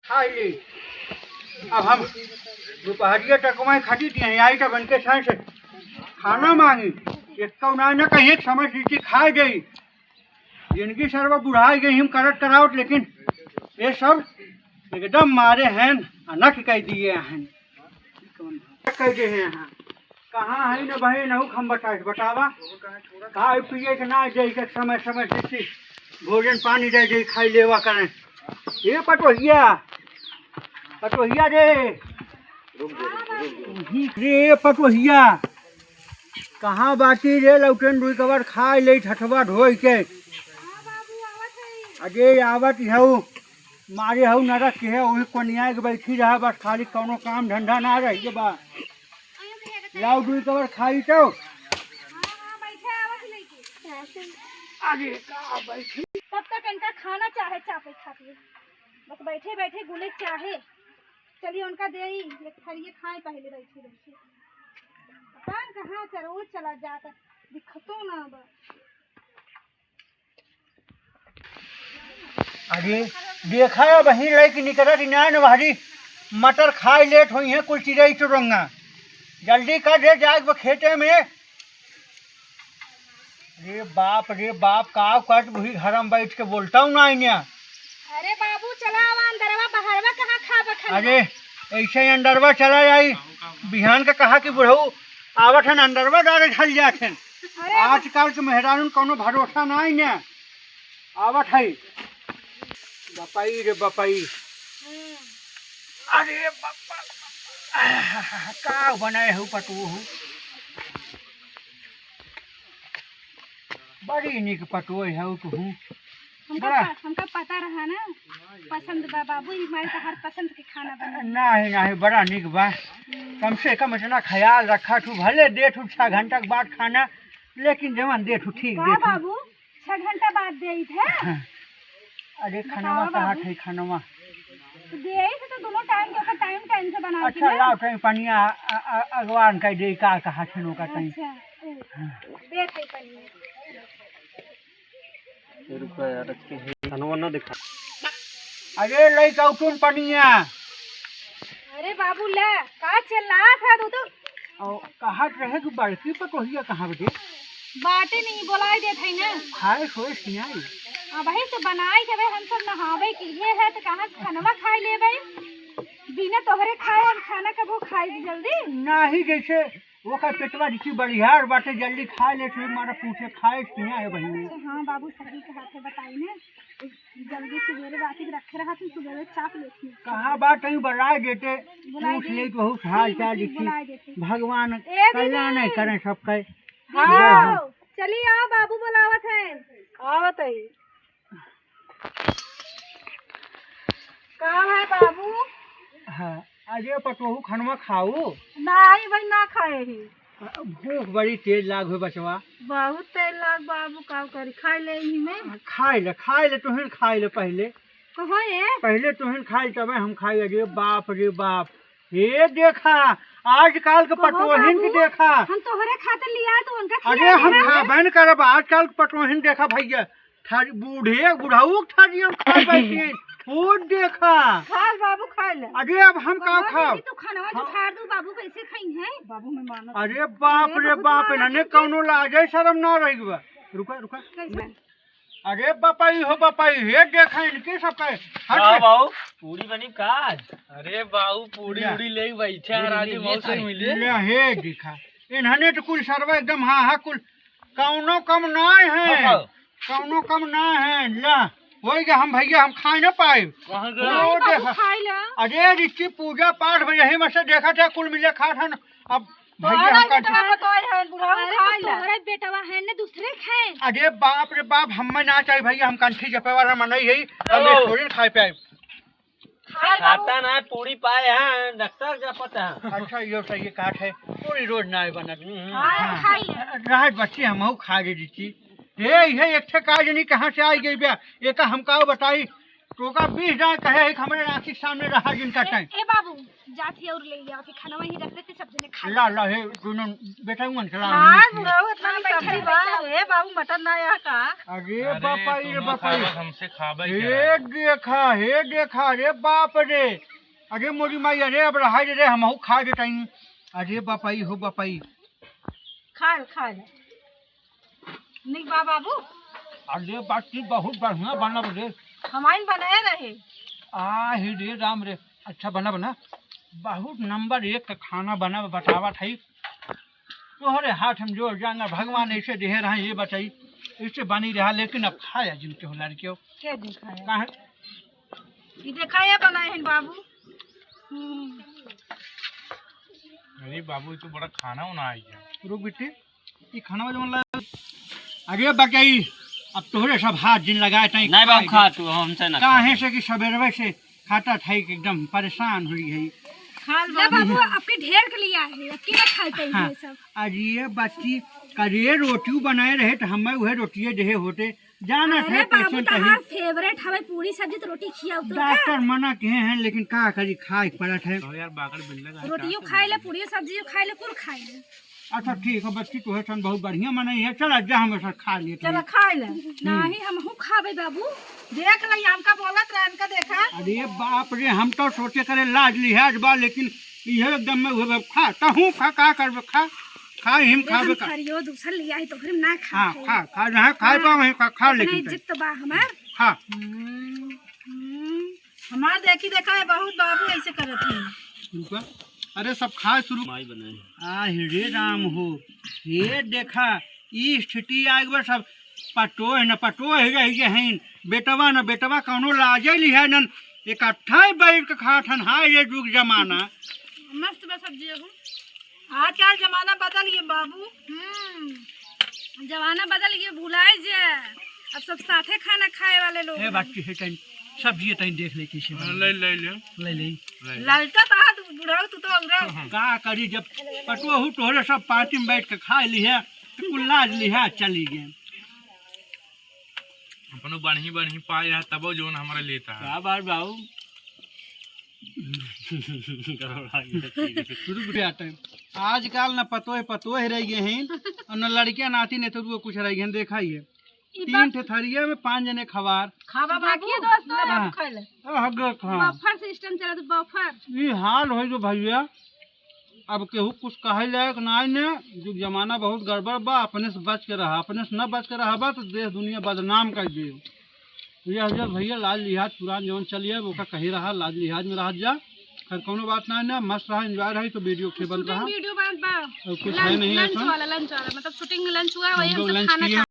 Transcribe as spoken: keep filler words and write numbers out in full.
खाई ली। अब हम दुपहरिया तक में खटी दिए, आई तब इनके साथ से खाना मांगी। एक कौन ना कहीं एक समय सीटी खाए गई। जिनकी सरवा बुढ़ाई गई हम करत करावत, लेकिन ये सब एकदम मारे हैं, अनक कह दिए हैं। कह दे हैं यहाँ। कहाँ है न बहे नहु हम बताए, बतावा। खाए पिए के ना जाई के समय समय से सी भोजन पानी दे दे, खाई लेवा करें। ये पटोहिया, पटोहिया रे। रे पटोहिया, कहाँ बाटी रे? लौटन दुई कबार खाए ले ठठवा ढोई के। अरे आवत हऊ, मारे हऊ नरक के है, वही कोनिया के बैठी रहा, बस खाली कौनो काम धंधा ना रही के बा। लाओ दुई कबार खाई तो। अरे का बैठी? तब तक इनका खाना चाहे चापे खातिर, बस बैठे बैठे गुले चाहे। चलिए उनका दे ही, एक थरिये खाए पहले बैठे बैठे। पता न कहाँ चरो चला जाता, दिखतो ना बा। अरे देखा, अब वहीं लइके निकलत ही ना, न भारी मटर खाए लेट होई है कुल चिड़ई चुरंगा। जल्दी कर दे, जाए बा खेते में। रे बाप, रे बाप, का कट वही घर में बैठ के बोलता हूँ ना इन्हें। अरे बाबू, चला आवा अंदरवा, बहरवा कहाँ खाबा खाना? अरे ऐसे ही अंदरवा चला आई, बिहान का कहा कि बुढ़ऊ आवत हन, अंदरवा डारे ढल जात हन। अरे आजकल के मेहरारून कौनो भरोसा ना है ना। आवत है। बपाई रे बपाई। हम्म। अरे बापा, का बनाए हो पटुओ हो? बड़ी निक पटुओ है तू। हमका बड़ा प-, हमका पता रहा ना, पसंद बा बाबू, ई माई तहार पसंद के खाना बना। नहीं, नहीं, बड़ा निक बा। हम्म। कम से कम इतना ख्याल रखा तू, भले दे तू छह घंटा के बाद खाना, लेकिन जवन दे तू ठीक का दे तू। बाबू, छह घंटा बाद देइत है। हाँ। अरे, बतावा खनवा कहाँ बाबू। थे, खनवा? तो देइत है तो दोनों टाइम के ओकर टाइम, टाइम से बना के अच्छा, ना। लाओ, टाइम पनिया, आ, आ, आ, अगवान का दे, का कहा छनो का टाइम। अच्छा, ओ, हाँ। देत है पनिया। ये रुको यार, रख के है। खनवा ना दिखा। अरे, लइका उठुन पनिया। अरे बाबू, ले, का चिल्लात है तू तो? और कहत रहे कि बड़की पतोहिया कहाँ बटे? बाटे नहीं, बोलाए देत है ना। खाए सोए सियाई। अबही तो बनाए के भाई हम सब नहावे के लिए है, तो कहाँ से खनवा खाए लेबे? बिना तोहरे खाए हम खाना कबो खाए जल्दी? नाही, जैसे ओकर पेटवा रिची बरियार बाटे, जल्दी खाए ले, फिर मारा पूछे खाए सिया है बहिनी। अच्छा, हाँ बाबू, सही कहत है, बताई ना। जल्दी सुबेरे बाटी के रखे रहा, तू सुबेरे चाप लेती। कहाँ बा, तनी बुलाए देते, बुलाए पूछ दे। ले तो बहुत हाल ठीक है, चाल ठीक, देखी। बुलाए देते। भगवान ए दीदी। कल्याण है करें सबके। दीदी हाँ। आओ, चली आओ, बाबू बुलावत हैं। आवत है। का है बाबू? हाँ, अरे पतोहू खनवा खाऊ? नाही भाई, ना खाए ही। भूख बड़ी तेज लाग हो बचवा। बहुत तेज लाग बाबू, का करी, खाए ले ही में। खाए ले, खाए ले, तुहिन खाए ले पहले। कहो ये? पहले तुहिन खाए तबे हम खाए। अरे बाप रे बाप, हे देखा, आजकल के कहो पटोहिन के बाबू, देखा। हम तोहरे खातिर लिया तो उनका अरे खिया हम देना। खाबे न करब, आजकल के पटोहिन देखा भैया, थारी बूढ़े बुढ़ऊ थारी हम खाए बैठे। ओ देखा। खा ले बाबू, खा ले। अरे अब हम का बाबू, खाब? देखी तू खानवा हाँ। जुठार दू, बाबू कैसे खाई हैं? बाबू मैं मानत अरे बाप अरे रे बाबू, बाप, तुम्हारा इन्हने कैसे? कौनो लाजे शरम ना रही बा। रुका, रुका। कैसे? अरे बापा, ई हो बापा, ई हे देखा इनके सब का। हट हाँ रे। बाबू, पूरी बनी का? अरे बाबू, पूरी ले। उड़ी ले बैठे हैं, ले, राजू ले, मौसी ले, मिली। ले, हे देखा। इन्हने तो कुल सरवा एकदम हाँ, हाँ, कुल कौनो कम नाय है। हाँ, हाँ। कौनो कम ना है। ला, होई गया, हम भैया, हम खाए ना पाए। कहाँ गया? ओ, नहीं, बाबू, देखा। खाए ला। अरे, रिची पूजा पाठ में यही में से देखा था, कुल मिले खात हन। अब भैया, तोहरा हम के कंठी का बताए हैं, बुढ़ऊ अरे, खाए तो ला। तोहरा बेटवा है ना, दूसरे खाए। अरे, बाप रे बाप, हम में ना चाहिए भैया, हम कंठी जपे वाला मनई है, हम ओ। एक थोड़ी खाए पे आए। खाता ना, पूरी पाए हैं, डॉक्टर का पता है। अच्छा, यो सही काट है, पूरी रोज ना बनत। हम्म, हम्म। हाँ, हाँ। खाई ले। राहत बच्ची हमहू खा ले दीची। हे, ये एक ठे का जनी कहाँ से आई गई बे? एका हम का बताई? तोका बीस डाँड़ कहे है कि हमरे आँखी के सामने रहा जिनका ए, टाइम। ए बाबू, जात ही और ले लिया, फिर खाना वहीं रख देते, सब जने खा ला, ला, हे, दोनों बेटा मन के ला, हाँ, नीचे। बुढ़ऊ, इतना हाँ, भी बैठा सब्जी रहे, बा। बैठा रहे। ए बाबू, मटन ना आया का? अरे अरे, बापा, तू ये ना बापा, खाबे, ये। हमसे खाबे हे करा। देखा, हे देखा, रे बाप रे। अरे मोरी माई, अरे अब रहा रे, हमहू खा देता ही। अरे बापा, ई हो बापा, ई। खा, खा ले। निक बा बाबू। अरे बाटी बहुत बढ़िया बनल रे। हमाइन बनाए रहे। आ ही रे राम रे, अच्छा बना बना, बहुत नंबर एक का खाना बना बतावत है। तोहरे हाथ में जो जाना भगवान ऐसे देहे रहे, ये बताई, ऐसे बनी रहा, लेकिन अब खाया जिनके हो लड़के हो। के दिखाया? काहे? ये देखा ये बनाए हैं बाबू। हम्म। अरे बाबू, ये तो बड़ा खाना होना आई है। रुक बिट्टी, ई खाना जौन ला-, अरे बकई, अब तोहरे सब हाथ जिन लगाए तई नहीं बाबू, खाए खा के। तू, हमसे ना काहे खाए। से कि सबेरवे से खाता था कि एकदम परेशान हुई है। खा ले ले बाबू। बाबू, आपके ढेर के लिए आए हैं, आपके ना खाए पाएंगे हाँ। ये सब। अरे बच्ची, करे रोटी बनाए रहे तो हमें वह रोटिए देहे होते। जाना अरे है बाबू, कैसन कहीं। तहार फेवरेट हवे पूरी सब्जी, तो रोटी खियाओ तो का? डॉक्टर मना किए हैं, लेकिन का करी, खाए के पड़त है। तो यार, बागड़ बिल्ला का रोटियो खाए ले, पूरी सब्जियो खाए ले, कुल खाए ले। अच्छा ठीक है बच्ची, तोहे सन बहुत बढ़िया मनई है, चल आज जा हम ऐसा खा लेते चल हैं। खाए ले। हम्म। नहीं, हमहू खाबे बाबू। देख ले, हमका बोलत रहे, इनका देखा। अरे बाप रे, हम तो सोचे करे लाज लिहाज बा, लेकिन इहे एकदम में हुए खा, तहू खा, का करबे, खा, खा, हिम अरे खाबे हम का। खरियो दूसर लिया है, तो फिर ना खा हाँ, खाए। खा, खा, जहाँ खाए हाँ। तो वहीं खा, खा इतना लेकिन इज्जत तो बा हमार। खा। हम्म, हम्म। हमार देखी देखा है बहुत बाबू ऐसे करत है। रुका। अरे सब खाए शुरू। माई बनाए। आ हे रे राम हो, हे देखा, ई स्थिति आ गई बा, सब पटोह न पटोह रह गए हैं, बेटवा न बेटवा कौनो लाजे लिहा न, इकट्ठा ही बैठ के खात हन। हाय रे जुग जमाना। मस्त बा सब्जी एगो। आजकल जमाना बदल गया बाबू। हम्म, जमाना बदल गया, भुलाए जे। अब सब साथे खाना खाए वाले लोग ए हैं। बात की है टाइम, सब्जी टाइम देख ले कैसे हाँ, बनी। ले, ले, ले। ले ले। ले ले। ललचा तो हाथ बुढ़ाऊ, तू तो उड़ा। हाँ। का करी, जब पटोहू तोहरे सब पार्टी में बैठ के खा ली है, तो कुल लाज लिहा चली गए। अपनो बढ़ी बढ़ी पाए है, तबो जौन हमारे लेता है। का बात बाबू? शुरू से आते हैं। आजकल न पतोह पतोह रह गए हैं और न लड़कियां नाती ने तो कुछ रह गए हैं, देखा ही है। ई तीन बात ठे थरिया में पाँच जने खवार। खावा बाबू, बाकी दोस्तों, हाँ। खा ले। ए, हग खा। बफर सिस्टम चलत, बफर। ई हाल होई जो भैया, अब केहू कुछ कहे लायक नाई ने, जुग जमाना बहुत गड़बड़ बा, अपने से बच के रहा, अपने से न बच के रहबा तो देश दुनिया बदनाम कर दे। यह जो भैया लाज लिहाज पुरान जवन चलिए, ओका कही रहा, लाज लिहाज में रह जा। खैर, कौनो बात ना है ना, मस्त रहा, एंजॉय रही, तो वीडियो के बंद शूटिंग रहा। वीडियो बंद बा। और कुछ है लंच, नहीं लंच ऐसा। वाला, लंच वाला, मतलब शूटिंग में लंच हुआ, हम वही हम लोग सब लंच खाना किए। खा